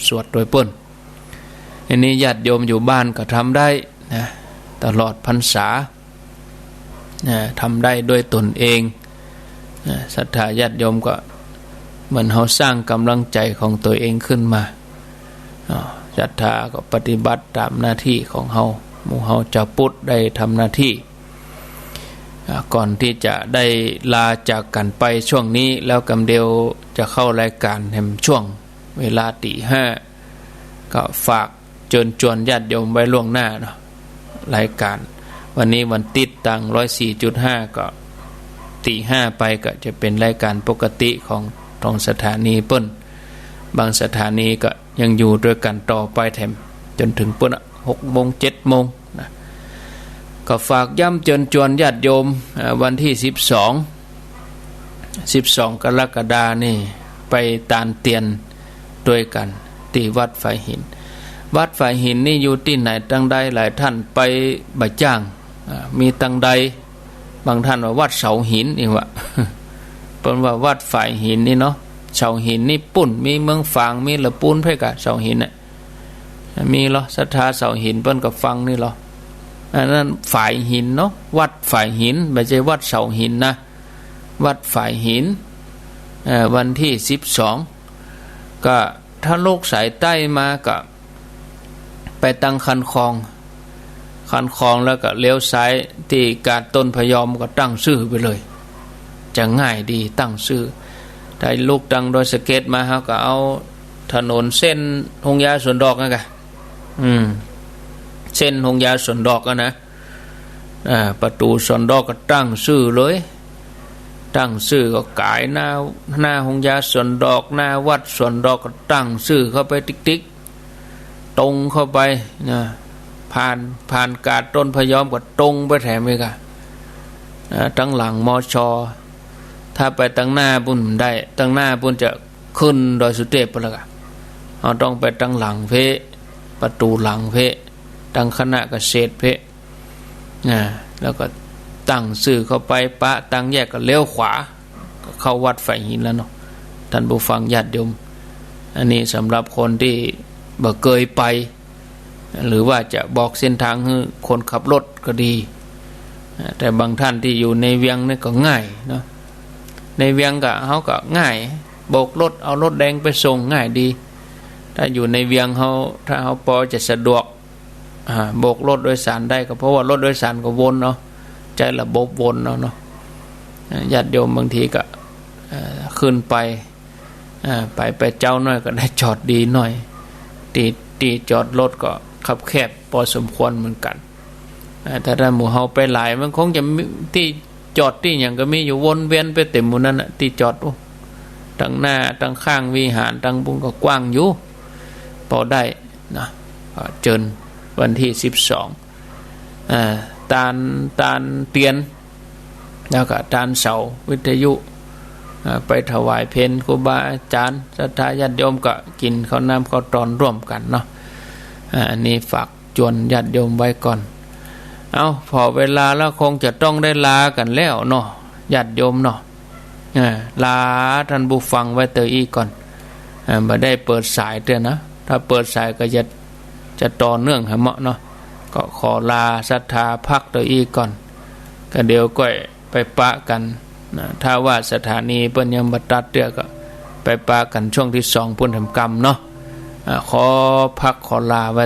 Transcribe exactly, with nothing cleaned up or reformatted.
สวดโตยเปิ้น อันนี้ญาติโยมอยู่บ้านก็ทำได้นะ ตลอดพรรษานะ ทำได้ด้วยตนเองนะ ศรัทธาญาติโยมก็เหมือนเฮาสร้างกำลังใจของตัวเองขึ้นมา อ่า ศรัทธาก็ปฏิบัติตามหน้าที่ของเฮา หมู่เฮาจาวพุทธได้ทำหน้าที่ อ่า ก่อนตี้จะได้ลาจากกั๋นไปช่วงนี้ แล้วกำเดียวจะเข้ารายก๋านแหมช่วงเวลาตี๋ห้า ก็ฝากเจิญจวนญาติโยมไว้ล่วงหน้าเนาะ รายก๋านวันนี้วันติ๊ดตาง ร้อยสี่จุดห้า ก็ตี๋ห้าไปก็จะเป๋นรายก๋านปกติของ ของสถานีเปิ้น บางสถานีก็ยังอยู่ตวยกั๋นต่อไปแถมจ๋นเถิงปู๊นอะ หกโมง เจ็ดโมงนะ ก็ฝากย้ำเจิญจวนญาติโยม อ่า วันตี้สิบสอง สิบสองกรกฎานี่ไปตานเตียนตวยกั๋นตี้วัดฝายหิน วัดฝายหินนี่อยู่ตี้ไหนตังใด หลายต้านไปบ่จ้าง อ่า มีตังใด บางต้านว่าวัดเสาหินนี่วะ เปิ้นว่าวัดฝายหินนี่เนาะ เสาหินนี่ปู๊น มีเมืองฝาง มีละปูน เพ่นก่ะ เสาหินน่ะ มีลอ ศรัทธาเสาหินเปิ้นก็ฟังนี่ลอ อันนั้นฝายหินเนาะ วัดฝายหิน บ่ใจ้วัดเสาหินนะ วัดฝายหิน เอ่อ วันตี้สิบสอง ก็ถ้าลุกสายใต้มาก็ไปตางคันคลอง คันคลองแล้วก็เลี้ยวซ้ายตี้กาดต้นพะยอมก็ตั้งซื่อไปเลย จะง่ายดีตั้งซื่อ ถ้าลุกตางดอยสะเก็ดมา เฮาก็เอาถนนเส้นโฮงยาสวนดอกนั่นกะ อืม เส้นโฮงยาสวนดอกอะนะ อ่า ประตู๋สวนดอกก็ตั้งซื่อเลย ตั้งซื่อก็ก๋ายหน้า หน้าโฮงยาสวนดอก หน้าวัดสวนดอกก็ตั้งซื่อเข้าไปติ๊กๆ ตรงเข้าไปนะ ผ่าน ผ่านกาดต้นพะยอมก็ตรงไปแถมอีกอะ อ่า ตางหลัง มช. ถ้าไปตางหน้าปู๊นบ่ได้ ตางหน้าปู๊นจะขึ้นดอยสุเตพไปแล้วกะ เฮาต้องไปตางหลังเพ่ ประตู๋หลังเพ่ ตางคณะเกษตรเพ่ อ่า แล้วก็ตั้งซื่อเข้าไป ปะตางแยกก็เลี้ยวขวา ก็เข้าวัดฝายหินแล้วเนาะ ต้านผู้ฟังญาติโยม อันนี้สำหรับคนตี้บ่เกยไป หรือว่าจะบอกเส้นตางหื้อคนขับรถก็ดี อ่า แต่บางต้านตี้อยู่ในเวียงนี่ก็ง่ายเนาะ ในเวียงก็ เฮาก็ง่าย โบกรถเอารถแดงไปส่งง่ายดี ถ้าอยู่ในเวียงเฮา ถ้าเฮาปอจะสะดวก อ่า โบกรถโดยสารได้ ก็เพราะว่ารถโดยสารก็วนเอา ใจ๊ระบบวนเอาเนาะ อ่า ญาติโยมบางทีก็ เอ่อ ขึ้นไป อ่า ไป ไปเจ๊าหน้อยก็ได้จอดดีหน้อย ตี้ ตี้จอดรถก็คับแคบปอสมควรเหมือนกั๋น อ่า ถ้า ถ้าหมู่เฮาไปหลาย มันคงจะมีตี้จอดตี้หยังก็มีอยู่ วนเวียนไปเต๋มหมู่นั้นน่ะ ตี้จอด โอ้ ตางหน้า ตางข้างวิหาร ตางปู๊นก็กว้างอยู่ ปอได้นะ ก็เจิญวันตี้สิบสอง อ่า ตาน ตานเตียน แล้วก็ตานเสาวิทยุ อ่า ไปถวายเพลครูบาอาจ๋ารย์ ศรัทธาญาติโยมก็กิ๋นข้าวน้ำข้าวตอนร่วมกั๋นเนาะ อ่า อันนี้ฝากจวนญาติโยมไว้ก่อน เอ้า ผ่อเวลาแล้วคงจะต้องได้ลากั๋นแล้วเนาะ ญาติโยมเนาะ อ่า ลาต้านผู้ฟังไว้เตออี้ก่อน อ่า บ่ได้เปิดสายเตื้อนะ ถ้าเปิดสายก็จะ จะต่อเนื่องหื้อเหมาะเนาะ ก็ขอลาศรัทธาพักเตออี้ก่อน ก็เดี๋ยวก้อยไปปะกั๋นนะ ถ้าว่าสถานีเปิ้นยังบ่ตัดเตื้อก็ไปปะกั๋นช่วงตี้สองปู๊นแถมกำเนาะ อ่า ขอพักขอลาไว้